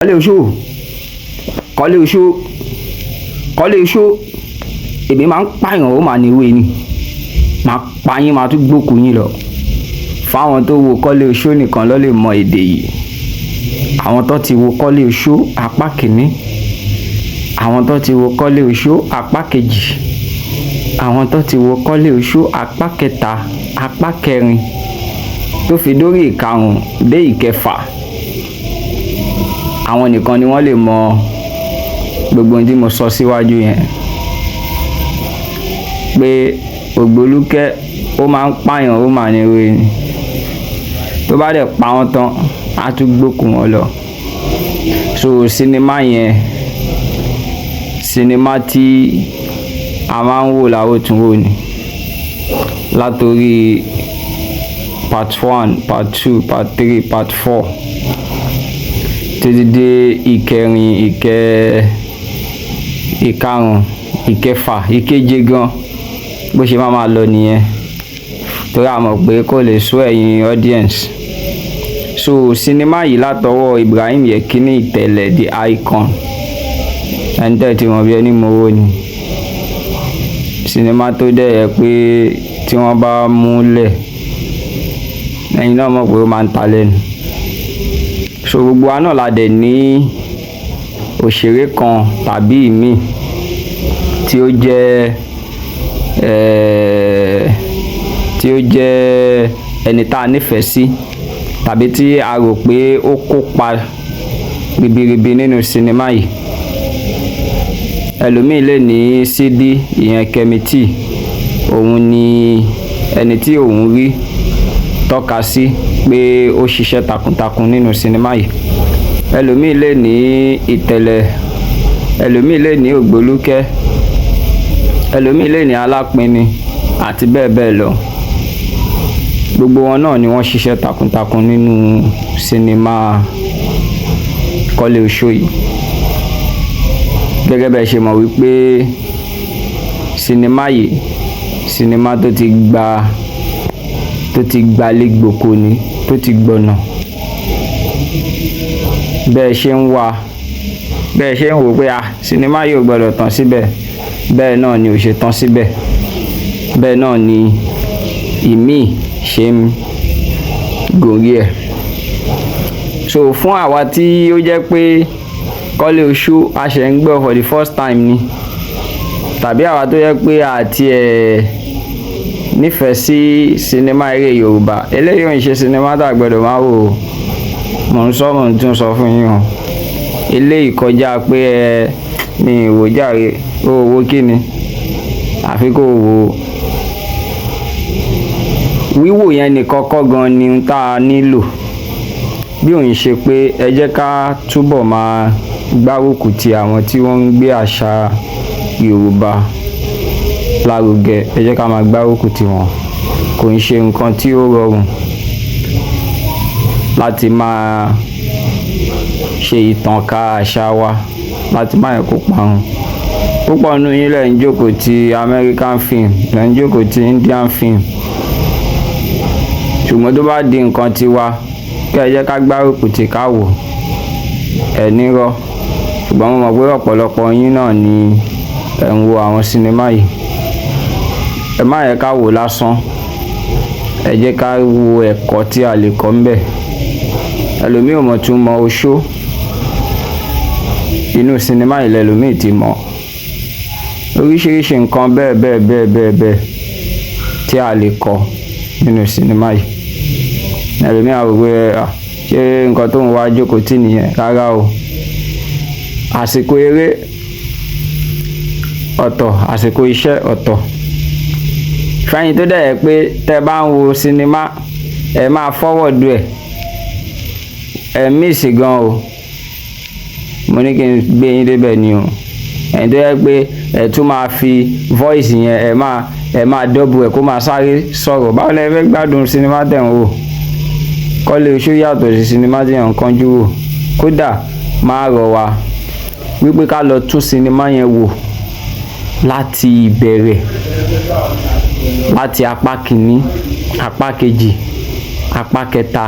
Kọ́lé Oṣó, Kọ́lé Oṣó, Kọ́lé Oṣó. Èmi máa ń pààyàn, ó máa ní ìwé ni máa pa yín, máa tún gbókùú yín lọ. Fáwọn tó wo Kọ́lé Oṣó nìkan ló lè mọ èdè yìí. Àwọn tó ti wo Kọ́lé Oṣó apá kìíní, àwọn tó ti wo Kọ́lé Oṣó apá kejì, àwọn tó ti wo Kọ́lé Oṣó apá kẹta, apá kẹrin, tó fi dórí ìkarùn dé ìkẹfà, àwọn nìkan ni wọ́n lè mọ gbogbo ohun tí mo sọ síwájú yẹn, pé Ògbólúkẹ́ ó máa ń pààyàn, ó máa ní ewé ni, tó bá dẹ̀ pa wọ́n tán, á tún gbókùú wọn lọ. So sinimá yẹn, sinimá tí a máa ń wò láwòtúnwò ni, látòrí part one, part two, part three, part four, títí dé ìkẹrin, ìkarùn, ìkẹfà, ìkeje gan. Bó ṣe máa máa lọ nìyẹn, torí a mọ̀ pé kò lè sú ẹ̀yin audience. So sinimá yìí látọwọ́ Ibrahim Yekini Ìtẹ̀lẹ̀, the icon, ẹni tẹ́ ti mọ̀ bí ẹni mowó ni. Sinimá tó dẹ̀ yẹ pé tí wọ́n bá múlẹ̀, ẹ̀yin náà mọ̀ pé ó máa ń ta lẹ́nu. So gbogbo wa náà la dẹ̀ ní òṣèré kan tàbí ìmíì tí ó jẹ́ ẹni tá a nífẹ̀ẹ́ sí tàbí tí a rò pé ó kópa ribiribi nínú sinimá yìí. Ẹlòmíì lè ní Sídí, ìyẹn Kẹ́mi T, òun ni ẹni tí òun rí tọ́ka sí pé ó ṣiṣẹ́ takuntakun nínú sinimá yìí. Ẹlòmíì lè ní Ìtẹ̀lẹ̀, ẹlòmíì lè ní Ògbólúkẹ́, ẹlòmíì lè ní Alápinni, àti bẹ́ẹ̀ bẹ́ẹ̀ lọ. Gbogbo wọn náà ni wọ́n ṣiṣẹ́ takuntakun nínú sinimá Kọ́lé Oṣó yìí. Gẹ́gẹ́ bẹ́ẹ̀ ṣe mọ̀ wípé sinimá yìí, sinimá tó ti gbalé gboko ni, tó ti gbọ̀nà. Bẹ́ẹ̀ ṣe ń wá, bẹ́ẹ̀ ṣe ń wò pé ah, sinimá yìí ò gbọ́dọ̀ tán síbẹ̀, bẹ́ẹ̀ náà ni ò ṣe tán síbẹ̀, bẹ́ẹ̀ náà ni ìmíì ṣe ń gòrí ẹ̀. So fún àwa tí ó jẹ́ pé Kọ́lé Oṣó a ṣẹ̀ ń gbọ́ for the first time ni, tàbí àwa tó jẹ́ pé àti ẹ̀ nífẹ̀ẹ́ sí sinimá eré Yorùbá, eléyìí ò ń ṣe sinimá tá a gbọ́dọ̀ máa wò ó. Mò ń sọ, mò ń tún sọ fún yín o. Eléyìí kọjá pé ẹ mi ò wò jàre, ó wo kí ni? Àfi kó wò ó. Wíwò yẹn nìkan kọ́ gan ni ohun tá a nílò. Bí òun ṣe pé ẹ jẹ́ ká túbọ̀ máa gbárùkù ti àwọn tí wọ́n ń gbé àṣà Yorùbá lárugẹ, ẹ jẹ́ ká máa gbárùkù ti wọn. Kò ń ṣe nǹkan tí ó rọrùn láti máa ṣe ìtànká àṣà wa, láti má yẹ kó parun. Púpọ̀ nínú yín lẹ̀ ń jókòó ti American film, lẹ̀ ń jókòó ti Indian film. Ṣùgbọ́n tó bá di nǹkan tiwa, kí ẹ jẹ́ ká gbárùkù tí ká wò, ẹ nírọ́. Ṣùgbọ́n mo mọ̀ pé ọ̀pọ̀lọpọ̀ yín náà ni ẹ̀ ń wo àwọn sinimá yìí. Ẹ má yẹ ká wò lásán. Ẹ jẹ́ ká wo ẹ̀kọ́ tí a lè kọ́ ńbẹ̀. Ẹlòmíì ò mọ̀ tún mọ oṣó. Inú sinimá yìí lẹlòmíì ti mọ̀. Oríṣiríṣi nǹkan bẹ́ẹ̀ bẹ́ẹ̀ bẹ́ẹ̀ bẹ́ẹ̀ bẹ́ẹ̀ tí a lè kọ́ nínú sinimá yìí. Ẹlòmíì á rò pé, ṣé nǹkan tó ń wá jókòó tì nìyẹn? Rárá o. Àsìkò eré ọ̀tọ̀, àsìkò iṣẹ́ ọ̀tọ̀. Fẹ́yìn tó dẹ̀ yẹ pé tẹ bá ń wo sinimá, ẹ máa forward ẹ̀. Ẹ miss gan o. Mo ní kí n gbé yín débẹ̀ ni o. Ẹ̀yin tó yẹ pé ẹ tún máa fi voice yẹn, ẹ máa double ẹ̀ kó máa sáré sọ̀rọ̀. Báwo lẹ fẹ́ gbádùn sinimá tẹ̀ ń wò? Kọ́lé Oṣó yàtọ̀ sí sinimá tí èèyàn ń kánjú wò. Kódà máa rọ̀ wá wípé ká lọ tún sinimá yẹn wò láti ìbẹ̀rẹ̀, láti apá kìíní, apá kejì, apá kẹta.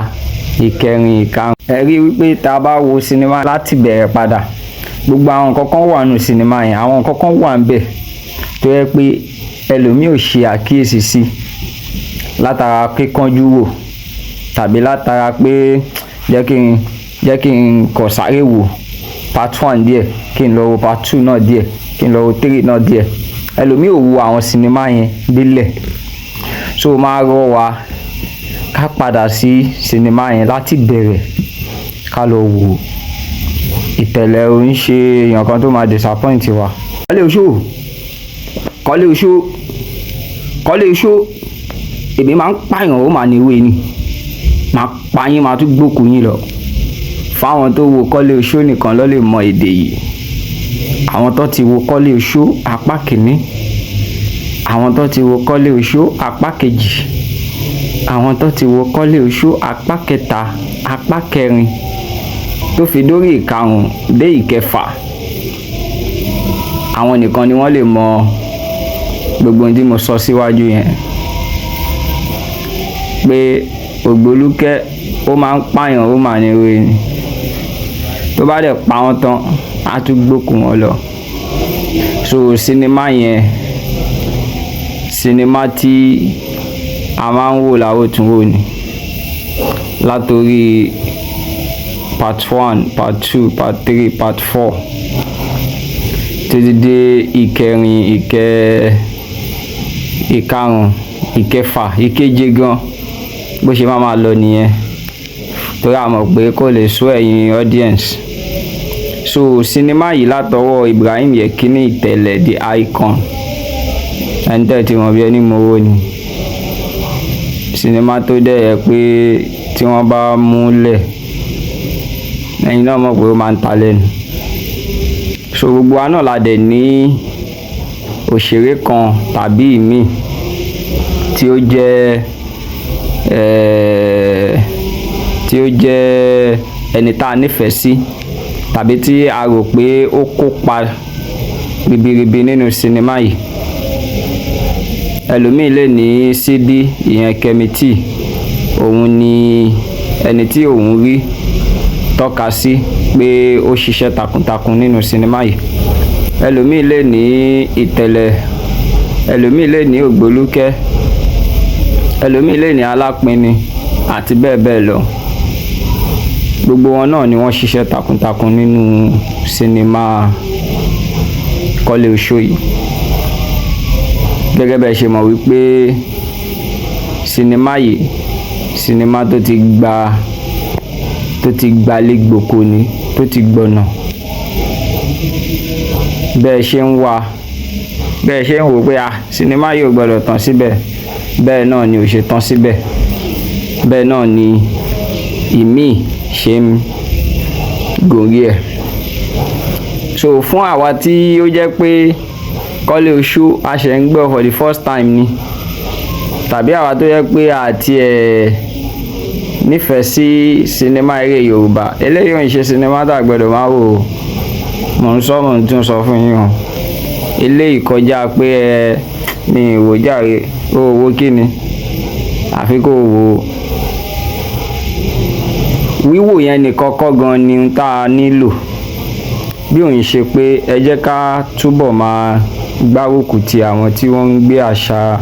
Ìkẹrin, ìkarùn. Ẹ rí wípé tá a bá wo sinimá láti bẹ̀rẹ̀ padà, gbogbo àwọn nǹkan kan wà nù sinimá yẹn, àwọn nǹkan kan wà níbẹ̀ tó yẹ pé ẹlòmíì ò ṣe àkíyèsí sí látara kíkánjú wò tàbí látara pé jẹ́ kí n kọ̀ sáré wò part one díẹ̀, kí n lọ wo part two náà díẹ̀, kí n lọ wo three náà díẹ̀. Ẹlòmíì ò wo àwọn sinimá yẹn délẹ̀. So máa rọ̀ wá ká padà sí sinimá yẹn láti bẹ̀rẹ̀, ká lọ wò. Ìtẹ̀lẹ̀ ò ń ṣe èèyàn kan tó máa disappoint wa. Kọ́lé Oṣó, Kọ́lé Oṣó, Kọ́lé Oṣó, èmi máa ń pààyàn, ó máa ní ìwé ni máa pa yín, máa tún gbókùú yín lọ. Fáwọn tó wo Kọ́lé Oṣó nìkan ló lè mọ èdè yìí. Àwọn tó ti wo Kọ́lé Oṣó apá kìíní, àwọn tó ti wo Kọ́lé Oṣó apá kejì, àwọn tó ti wo Kọ́lé Oṣó apá kẹta, apá kẹrin, tó fi dórí ìkarùn dé ìkẹfà, àwọn nìkan ni wọ́n lè mọ gbogbo ohun tí mo sọ síwájú yẹn, pé Ògbólúkẹ́ ó máa ń pààyàn, ó máa ní ewé ni, tó bá dẹ̀ pa wọ́n tán, á tún gbókùú wọn lọ. So sinimá yẹn, sinimá tí a máa ń wò láwòtúnwò ni, látorí part one, part two, part three, part four, títí dé ìkẹrin, ìkarùn, ìkẹfà, ìkeje gan. Bó ṣe máa máa lọ nìyẹn, torí a mọ̀ pé kò lè sú ẹ̀yin audience. So sinimá yìí látọwọ́ Ibrahim Yekini Ìtẹ̀lẹ̀, the icon, ẹni tẹ́ ti mọ̀ bí ẹni mowó ni. Sinimá tó dẹ̀ yẹ pé tí wọ́n bá múlẹ̀, ẹ̀yin náà mọ̀ pé ó máa ń ta lẹ́nu. So gbogbo wa náà la dẹ̀ ní òṣèré kan tàbí ìmíì tí ó jẹ́ ẹni tá a nífẹ̀ẹ́ sí tàbí tí a rò pé ó kópa ribiribi nínú sinimá yìí. Ẹlòmíì lè ní Sídí, ìyẹn Kẹ́mi T, òun ni ẹni tí òun rí tọ́ka sí pé ó ṣiṣẹ́ takuntakun nínú sinimá yìí. Ẹlòmíì lè ní Ìtẹ̀lẹ̀, ẹlòmíì lè ní Ògbólúkẹ́, ẹlòmíì lè ní Alápinni àti bẹ́ẹ̀ bẹ́ẹ̀ lọ. Gbogbo wọn náà ni wọ́n ṣiṣẹ́ takuntakun nínú sinimá Kọ́lé Oṣó yìí. Gẹ́gẹ́ bẹ́ẹ̀ ṣe mọ̀ wípé sinimá yìí, sinimá tó ti gbalé gboko ni, tó ti gbọ̀nà. Bẹ́ẹ̀ ṣe ń wá, bẹ́ẹ̀ ṣe ń wò pé ah, sinimá yìí ò gbọ́dọ̀ tán síbẹ̀, bẹ́ẹ̀ náà ni ò ṣe tán síbẹ̀, bẹ́ẹ̀ náà ni ìmíì ṣe ń gòrí ẹ̀. So fún àwa tí ó jẹ́ pé Kọ́lé Oṣó a ṣẹ̀ ń gbọ́ for the first time ni, tàbí àwa tó jẹ́ pé àti ẹ̀ nífẹ̀ẹ́ sí sinimá eré Yorùbá, eléyìí ò ń ṣe sinimá tá a gbọ́dọ̀ máa wò ó. Mò ń sọ, mò ń tún sọ fún yín o. Eléyìí kọjá pé ẹ mi ò wò jàre, ó wo kí ni? Àfi kó wò ó. Wíwò yẹn nìkan kọ́ gan ni ohun tá a nílò. Bí òun ṣe pé ẹ jẹ́ ká túbọ̀ máa gbárùkù ti àwọn tí wọ́n ń gbé àṣà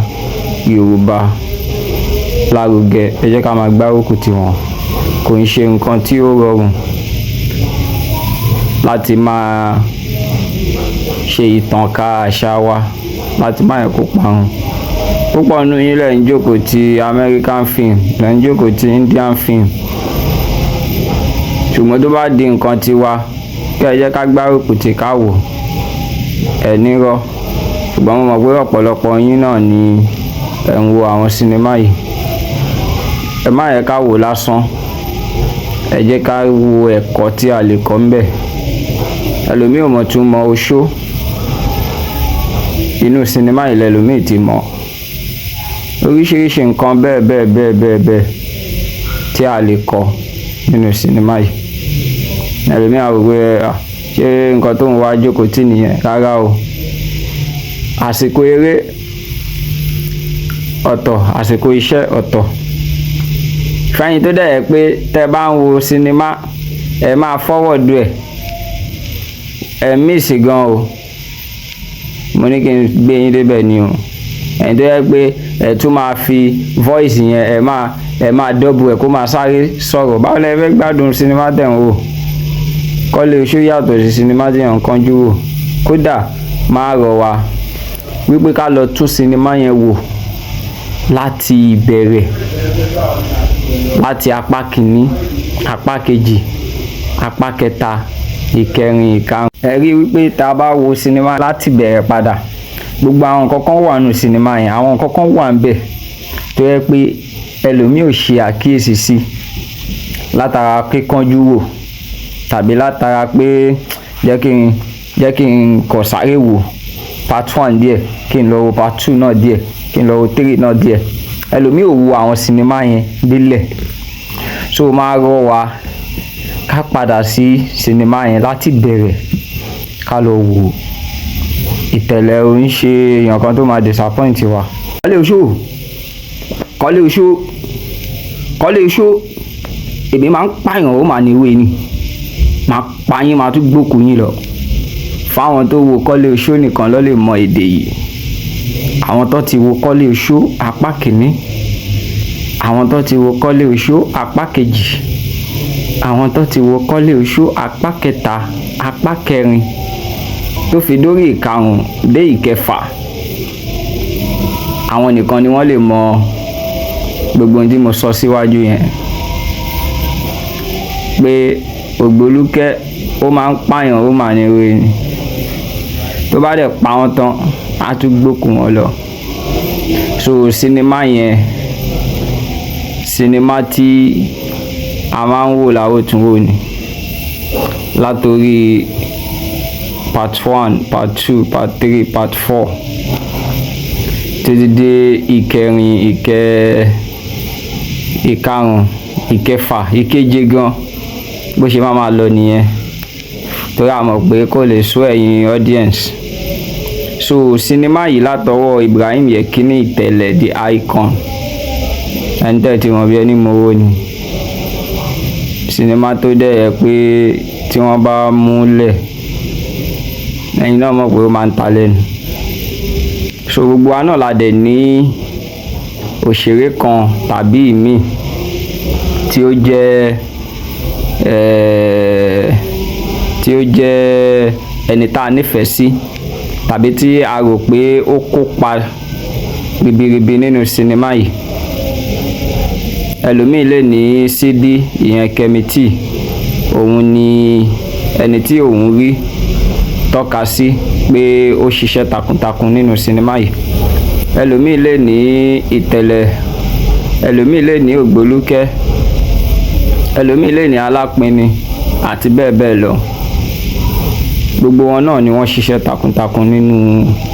Yorùbá lárugẹ, ẹ jẹ́ ká máa gbárùkù ti wọn. Kò ń ṣe nǹkan tí ó rọrùn láti máa ṣe ìtànká àṣà wa, láti má yẹ kó parun. Púpọ̀ nínú yín lẹ̀ ń jókòó ti American film, lẹ̀ ń jókòó ti Indian film. Ṣùgbọ́n tó bá di nǹkan tiwa, kí ẹ jẹ́ ká gbárùkù tí ká wò, ẹ nírọ́. Ṣùgbọ́n mo mọ̀ pé ọ̀pọ̀lọpọ̀ yín náà ni ẹ̀ ń wo àwọn sinimá yìí. Ẹ má yẹ ká wò lásán. Ẹ jẹ́ ká wo ẹ̀kọ́ tí a lè kọ́ ńbẹ̀. Ẹlòmíì ò mọ̀ tún mọ oṣó. Inú sinimá yìí lẹlòmíì ti mọ̀. Oríṣiríṣi nǹkan bẹ́ẹ̀ bẹ́ẹ̀ bẹ́ẹ̀ bẹ́ẹ̀ bẹ́ẹ̀ tí a lè kọ́ nínú sinimá yìí. Ẹlòmíì á rò pé, à, ṣé nǹkan tó ń wá jókòó tì nìyẹn? Rárá o. Àsìkò eré ọ̀tọ̀, àsìkò iṣẹ́ ọ̀tọ̀. Fẹ́yìn tó dẹ̀ yẹ pé tẹ́ bá ń wo sinimá, ẹ máa forward ẹ̀, ẹ miss gan o. Mo ní kí n gbé yín débẹ̀ ni o. Ẹ̀yin tó yẹ pé ẹ tún máa fi voice yẹn, ẹ máa double ẹ̀ kó máa sáré sọ̀rọ̀, báwo lẹ fẹ́ gbádùn sinimá tẹ̀ ń wò? Kọ́lé Oṣó yàtọ̀ sí sinimá tí yàn ń kánjú wò. Kódà máa rọ̀ wá wípé ká lọ tún sinimá yẹn wò láti ìbẹ̀rẹ̀, láti apá kìíní, apá kejì, apá kẹta, ìkẹrin, ìkarùn. Ẹ rí wípé tá a bá wo sinimá láti bẹ̀rẹ̀ padà, gbogbo àwọn nǹkan kan wà nù sinimá yẹn, àwọn nǹkan kan wà níbẹ̀ tó yẹ pé ẹlòmíì ò ṣe àkíyèsí sí látara kíkánjú wò tàbí látara pé jẹ́ kí n kọ̀ sáré wò part one díẹ̀, kí n lọ wo part two náà díẹ̀, kí n lọ wo three náà díẹ̀. Ẹlòmíì ò wo àwọn sinimá yẹn délẹ̀. So máa rọ̀ wá ká padà sí sinimá yẹn láti bẹ̀rẹ̀, ká lọ wò. Ìtẹ̀lẹ̀ ò ń ṣe èèyàn kan tó máa disappoint wa. Kọ́lé Oṣó, Kọ́lé Oṣó, Kọ́lé Oṣó, èmi máa ń pààyàn, ó máa ní ìwé ni máa pa yín, máa tún gbókùú yín lọ. Fáwọn tó wo Kọ́lé Oṣó nìkan ló lè mọ èdè yìí. Àwọn tó ti wo Kọ́lé Oṣó apá kìíní, àwọn tó ti wo Kọ́lé Oṣó apá kejì, àwọn tó ti wo Kọ́lé Oṣó apá kẹta, apá kẹrin, tó fi dórí ìkarùn dé ìkẹfà, àwọn nìkan ni wọ́n lè mọ gbogbo ohun tí mo sọ síwájú yẹn, pé Ògbólúkẹ́ ó máa ń pààyàn, ó máa ní ewé ni, tó bá dẹ̀ pa wọ́n tán, á tún gbókùú wọn lọ. So sinimá yẹn, sinimá tí a máa ń wò láwòtúnwò ni, látòrí part one, part two, part three, part four, títí dé ìkẹrin, ìkarùn, ìkẹfà, ìkeje gan. Bó ṣe máa máa lọ nìyẹn, torí a mọ̀ pé kò lè sú ẹ̀yin audience. So sinimá yìí látọwọ́ Ibrahim Yekini Ìtẹ̀lẹ̀, the icon, ẹni tẹ́ ti mọ̀ bí ẹni mowó ni. Sinimá tó dẹ̀ yẹ pé tí wọ́n bá múlẹ̀, ẹ̀yin náà mọ̀ pé ó máa ń ta lẹ́nu. So gbogbo wa náà la dẹ̀ ní òṣèré kan tàbí ìmíì tí ó jẹ́ ẹni tá a nífẹ̀ẹ́ sí tàbí tí a rò pé ó kópa ribiribi nínú sinimá yìí. Ẹlòmíì lè ní Sídí, ìyẹn Kẹ́mi-T, òun ni ẹni tí òun rí tọ́ka sí pé ó ṣiṣẹ́ takuntakun nínú sinimá yìí. Ẹlòmíì lè ní Ìtẹ̀lẹ̀, ẹlòmíì lè ní Ògbólúkẹ́, ẹlòmíì lè ní Alápinni àti bẹ́ẹ̀ bẹ́ẹ̀ lọ. Gbogbo wọn náà ni wọ́n ṣiṣẹ́ takuntakun nínú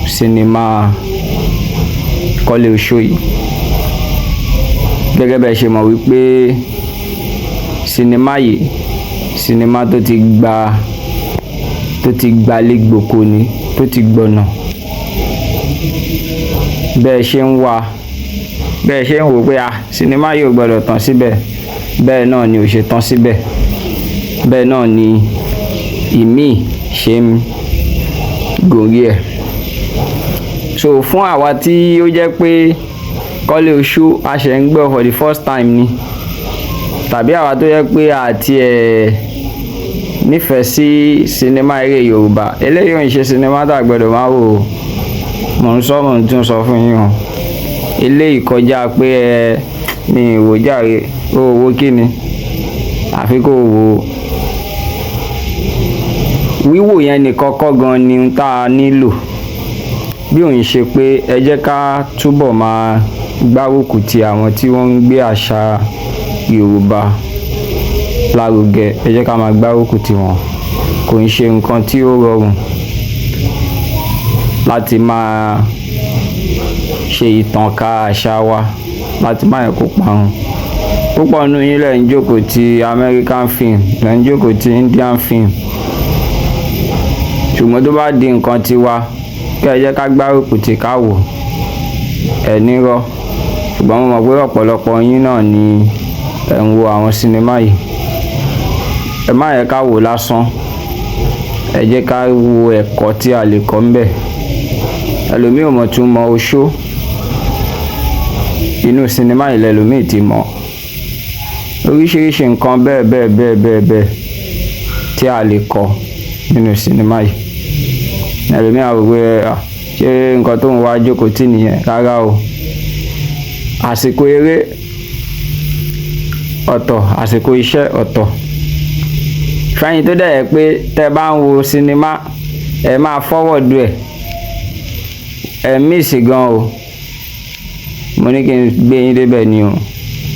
sinimá Kọ́lé Oṣó yìí. Gẹ́gẹ́ bẹ́ẹ̀ ṣe mọ̀ wípé sinimá yìí, sinimá tó ti gbalé gboko ni, tó ti gbọ̀nà. Bẹ́ẹ̀ ṣe ń wá, bẹ́ẹ̀ ṣe ń wò pé ah, sinimá yìí ò gbọ́dọ̀ tán síbẹ̀, bẹ́ẹ̀ náà ni ò ṣe tán síbẹ̀, bẹ́ẹ̀ náà ni ìmíì ṣe ń gòrí ẹ̀. So fún àwa tí ó jẹ́ pé Kọ́lé Oṣó a ṣẹ̀ ń gbọ́ for the first time ni, tàbí àwa tó jẹ́ pé àti ẹ̀ nífẹ̀ẹ́ sí sinimá eré Yorùbá, eléyìí ò ń ṣe sinimá tá a gbọ́dọ̀ máa wò ó. Mò ń sọ, mò ń tún sọ fún yín o. Eléyìí kọjá pé ẹ mi ò wò jàre, ó wo kí ni? Àfi kó wò ó. Wíwò yẹn nìkan kọ́ gan ni ohun tá a nílò. Bí òun ṣe pé ẹ jẹ́ ká túbọ̀ máa gbárùkù ti àwọn tí wọ́n ń gbé àṣà Yorùbá lárugẹ, ẹ jẹ́ ká máa gbárùkù ti wọn. Kò ń ṣe nǹkan tí ó rọrùn láti máa ṣe ìtànká àṣà wa, láti má yẹ kó parun. Púpọ̀ nínú yín lẹ̀ ń jókòó ti American film, lẹ̀ ń jókòó ti Indian film. Ṣùgbọ́n tó bá di nǹkan tiwa, kí ẹ jẹ́ ká gbárùkù tí ká wò, ẹ ní rọ́. Ṣùgbọ́n mo mọ̀ pé ọ̀pọ̀lọpọ̀ yín náà ni Ẹ̀ ń wo àwọn sinimá yìí, ẹ má yẹ ká wò lásán, ẹ jẹ́ ká wo ẹ̀kọ́ tí a lè kọ́ ńbẹ̀. Ẹlòmíì ò mọ̀ tún mọ oṣó, inú sinimá yìí lẹlòmíì ti mọ̀. Oríṣiríṣi nǹkan bẹ́ẹ̀ bẹ́ẹ̀ bẹ́ẹ̀ bẹ́ẹ̀ bẹ́ẹ̀ tí a lè kọ́ nínú sinimá yìí. Ẹlòmíì á wò pé ṣé nǹkan tó ń wá jókòó tì nìyẹn? Rárá o. Àsìkò eré ọ̀tọ̀, àsìkò iṣẹ́ ọ̀tọ̀. Fẹ́yìn tó dẹ̀ yẹ pé tẹ́ bá ń wo sinimá, ẹ máa forward ẹ̀, ẹ miss gan o. Mo ní kí n gbé yín débẹ̀ ni o.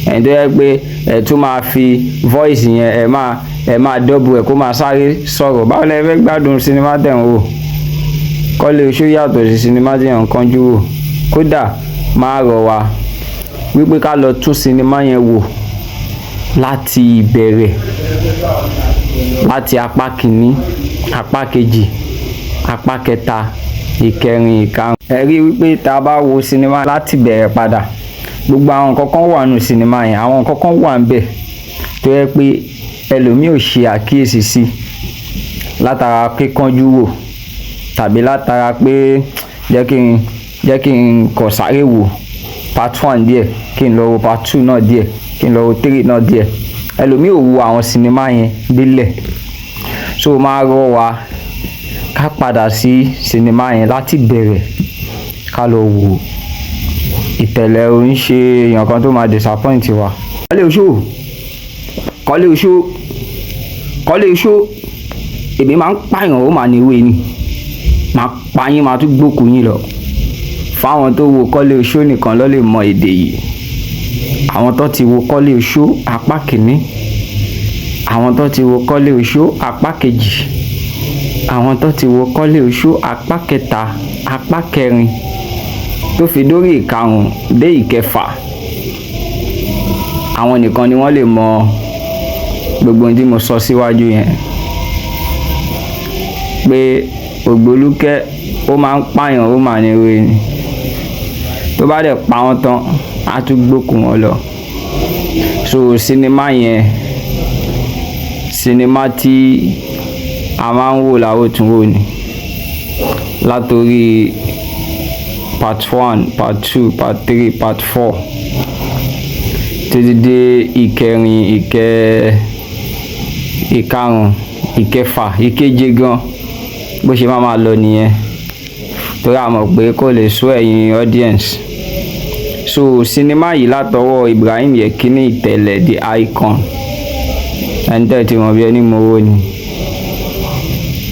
Ẹ̀yin tó yẹ pé ẹ tún máa fi voice yẹn, ẹ máa double ẹ̀ kó máa sáré sọ̀rọ̀, báwo lẹ fẹ́ gbádùn sinimá tẹ̀ ń wò? Kọ́lé Oṣó yàtọ̀ sí sinimá tí èèyàn ń kánjú wò. Kódà máa rọ̀ wá wípé ká lọ tún sinimá yẹn wò láti ìbẹ̀rẹ̀, láti apá kìíní, apá kejì, apá kẹta, ìkẹrin, ìkarùn. Ẹ rí wípé tá a bá wo sinimá láti bẹ̀rẹ̀ padà, gbogbo àwọn nǹkan kan wà nù sinimá yẹn, àwọn nǹkan kan wà níbẹ̀ tó yẹ pé ẹlòmíì ò ṣe àkíyèsí sí látara kíkánjú wò tàbí látara pé jẹ́ kí n kọ̀ sáré wò part one díẹ̀, kí n lọ wo part two náà díẹ̀, kí n lọ wo three náà díẹ̀. Ẹlòmíì ò wo àwọn sinimá yẹn délẹ̀. So máa rọ̀ wá ká padà sí sinimá yẹn láti bẹ̀rẹ̀, ká lọ wò. Ìtẹ̀lẹ̀ ò ń ṣe èèyàn kan tó máa disappoint wa. Kọ́lé Oṣó, Kọ́lé Oṣó, Kọ́lé Oṣó, èmi máa ń pààyàn, ó máa ní ìwé ni máa pa yín, máa tún gbókùú yín lọ. Fáwọn tó wo Kọ́lé Oṣó nìkan ló lè mọ èdè yìí. Àwọn tó ti wo Kọ́lé Oṣó apá kìíní, àwọn tó ti wo Kọ́lé Oṣó apá kejì, àwọn tó ti wo Kọ́lé Oṣó apá kẹta, apá kẹrin, tó fi dórí ìkarùn dé ìkẹfà, àwọn nìkan ni wọ́n lè mọ gbogbo ohun tí mo sọ síwájú yẹn, pé Ògbólúkẹ́ ó máa ń pààyàn, ó máa ní ewé ni, tó bá dẹ̀ pa wọ́n tán, á tún gbókùú wọn lọ. So sinimá yẹn, sinimá tí a máa ń wò láwòtúnwò ni, látòrí part one, part two, part three, part four, títí dé ìkẹrin, ìkarùn, ìkẹfà, ìkeje gan. Bó ṣe máa máa lọ nìyẹn, torí a mọ̀ pé kò lè sú ẹ̀yin audience. So sinimá yìí látọwọ́ Ibrahim Yekini Ìtẹ̀lẹ̀, the icon, ẹni tẹ́ ti mọ̀ bí ẹni mowó ni.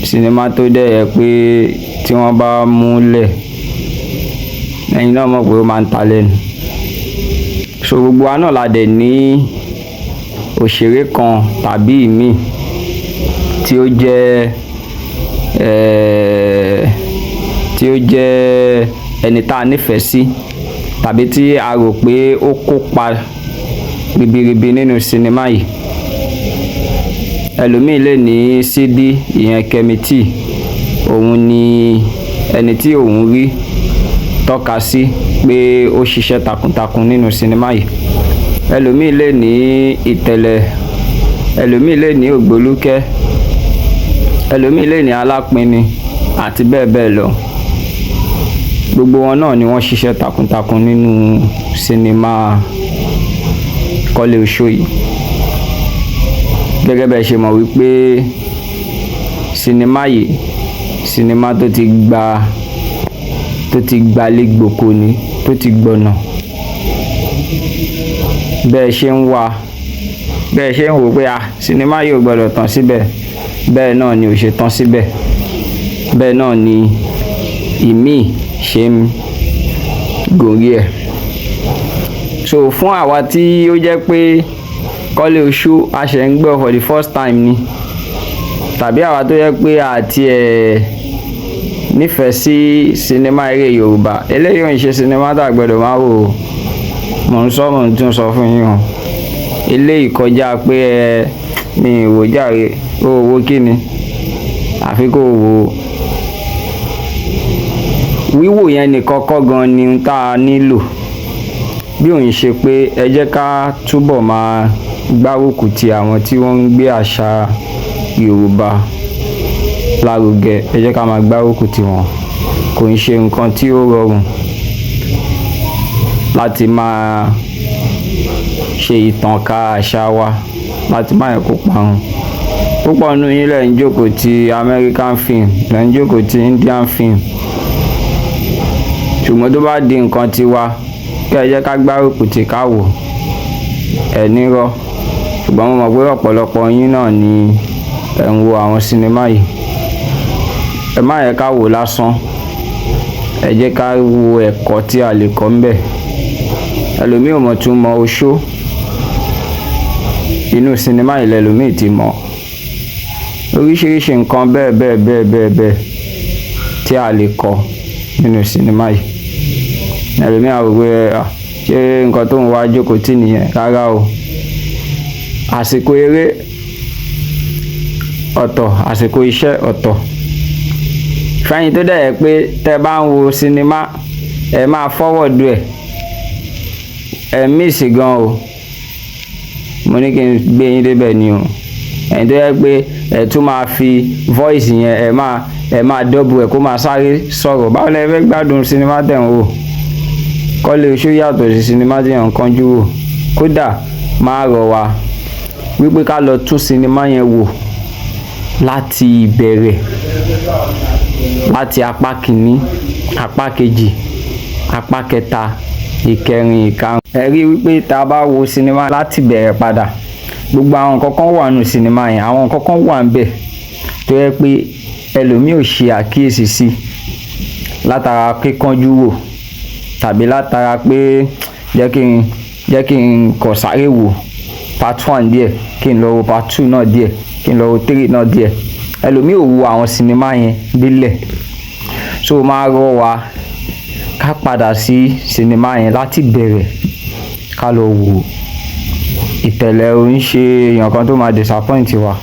Sinimá tó dẹ̀ yẹ pé tí wọ́n bá múlẹ̀, ẹ̀yin náà mọ̀ pé ó máa ń ta lẹ́nu. So gbogbo wa náà la dẹ̀ ní òṣèré kan tàbí ìmíì tí ó jẹ́ ẹni tá a nífẹ̀ẹ́ sí tàbí tí a rò pé ó kópa ribiribi nínú sinimá yìí. Ẹlòmíì lè ní Sídí, ìyẹn Kẹ́mi T, òun ni ẹni tí òun rí tọ́ka sí pé ó ṣiṣẹ́ takuntakun nínú sinimá yìí. Ẹlòmíì lè ní Ìtẹ̀lẹ̀, ẹlòmíì lè ní Ògbólúkẹ́, ẹlòmíì lè ní Alápinni àti bẹ́ẹ̀ bẹ́ẹ̀ lọ. Gbogbo wọn náà ni wọ́n ṣiṣẹ́ takuntakun nínú sinimá Kọ́lé Oṣó yìí. Gẹ́gẹ́ bẹ́ẹ̀ ṣe mọ̀ wípé sinimá yìí, sinimá tó ti gbalé gboko ni, tó ti gbọ̀nà. Bẹ́ẹ̀ ṣe ń wá, bẹ́ẹ̀ ṣe ń wò pé ah, sinimá yìí ò gbọ́dọ̀ tán síbẹ̀, bẹ́ẹ̀ náà ni ò ṣe tán síbẹ̀, bẹ́ẹ̀ náà ni ìmíì ṣe ń gòrí ẹ̀. So fún àwa tí ó jẹ́ pé Kọ́lé Oṣó a ṣẹ̀ ń gbọ́ for the first time ni, tàbí àwa tó jẹ́ pé àti ẹ̀ nífẹ̀ẹ́ sí sinimá eré Yorùbá, eléyìí ò ń ṣe sinimá tá a gbọ́dọ̀ máa wò ó. Mò ń sọ, mò ń tún sọ fún yín o. Eléyìí kọjá pé ẹ mi ò wò jàre, ó wo kí ni? Àfi kó wò ó. Wíwò yẹn nìkan kọ́ gan ni ohun tá a nílò. Bí òun ṣe pé ẹ jẹ́ ká túbọ̀ máa gbárùkù ti àwọn tí wọ́n ń gbé àṣà Yorùbá lárugẹ. Ẹ jẹ́ ká máa gbárùkù tì wọ́n. Kò ń ṣe nǹkan tí ó rọrùn láti máa ṣe ìtànká àṣà wa, láti má yẹ kó parun. Púpọ̀ nínú yín lẹ̀ ń jókòó ti American film, lẹ̀ ń jókòó ti Indian film, ṣùgbọ́n tó bá di nǹkan tiwa, kí ẹ jẹ́ ká gbárùkù tì ká wò, ẹ̀ nírọ́. Ṣùgbọ́n mo mọ̀ pé ọ̀pọ̀lọpọ̀ yín náà ni ẹ̀ ń wo àwọn sinimá yìí. Ẹ má yẹ ká wò lásán, ẹ jẹ́ ká wo ẹ̀kọ́ tí a lè kọ́ ńbẹ̀. Ẹlòmíì ò mọ̀ tún mọ oṣó, inú sinimá yìí lẹlòmíì ti mọ̀. Oríṣiríṣi nǹkan bẹ́ẹ̀ bẹ́ẹ̀ bẹ́ẹ̀ bẹ́ẹ̀ bẹ́ẹ̀ tí a lè kọ́ nínú sinimá yìí. Ẹlòmíì á rò pé, ṣé nǹkan tó ń wá jókòó tì nìyẹn? Rárá o. Àsìkò eré ọ̀tọ̀, àsìkò iṣẹ́ ọ̀tọ̀. Fẹ́yìn tó dẹ̀ yẹ pé tẹ́ bá ń wo sinimá, ẹ máa forward ẹ̀, ẹ miss gan o. Mo ní kí n gbé yín débẹ̀ ni o. Ẹ̀yin tó yẹ pé ẹ tún máa fi voice yẹn, ẹ máa double ẹ̀ kó máa sáré sọ̀rọ̀. Báwo lẹ fẹ́ gbádùn sinimá tẹ̀ ń wò? Kọ́lé Oṣó yàtọ̀ sí sinimá tí èèyàn ń kánjú wò. Kódà máa rọ̀ wá wípé ká lọ tún sinimá yẹn wò láti ìbẹ̀rẹ̀, láti apá kìíní, apá kejì, apá kẹta, ìkẹrin, ìkarùn. Ẹ rí wípé tá a bá wo sinimá láti bẹ̀rẹ̀ padà, gbogbo àwọn nǹkan kan wà nínú sinimá yẹn, àwọn nǹkan kan wà níbẹ̀ tó yẹ pé ẹlòmíì ò ṣe àkíyèsí sí látara kíkánjú wò tàbí látara pé jẹ́ kí n kọ̀ sáré wò part one díẹ̀, kí n lọ wo part two náà díẹ̀, kí n lọ wo three náà díẹ̀. Ẹlòmíì ò wo àwọn sinimá yẹn délẹ̀. So máa rọ̀ wá ká padà sí sinimá yẹn láti bẹ̀rẹ̀, ká lọ wò. Ìtẹ̀lẹ̀ ò ń ṣe èèyàn kan tó máa disappoint wa.